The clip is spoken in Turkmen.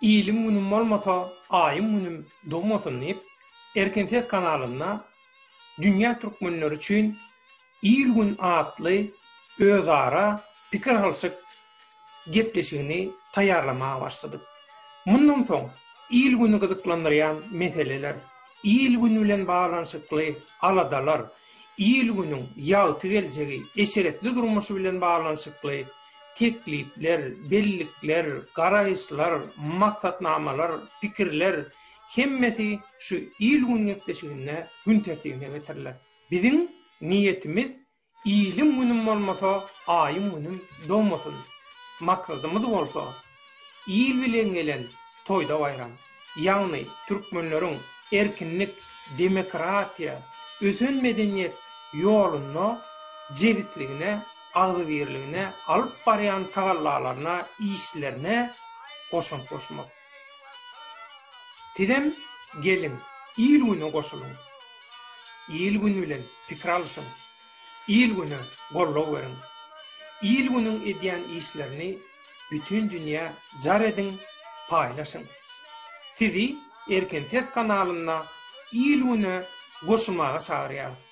Ilim günüm bolmasa, aýym günüm dogmasyn diýip, Erkin Ses kanalynda dünýä türkmenleri üçin Il-gün atly özara pikir alşyk gepleşigini taýýarlamaga başladyk. Mundan soň il-güni gyzyklandyrýan meseleler, il-gün bilen baglanyşykly aladalar, il-günüň ýagty geljegi, eşretli durmuşy bilen baglanyşykly teklipler, bellikler, garaýyşlar, maksatnamalar, pikirler hemmesi şu Il-gün gepleşiginde gün tertibine getiriler. Biziň niýetimiz iliň günüm bolmasa, aýyň günüm dogmasyn. Maksadymyz bolsa, il bilen gelen toýda baýram. Ýagny türkmenleriň erkinlik, demokratiýa, ösen medeniýet ýolunda jebisligine, agzybirligine alyp barýan tagallalaryna, işlerine goşant goşmak. Sizem geliň, il-güne goşulyň. Il-gün bilen pikir alyşyň. Il-güne goldaw beriň. Il-günüň edýän işlerini bütin dünýä jar ediň, paýlaşyň. Sizi Erkin Ses kanalynda il-güne goşulmaga çagyrýarys.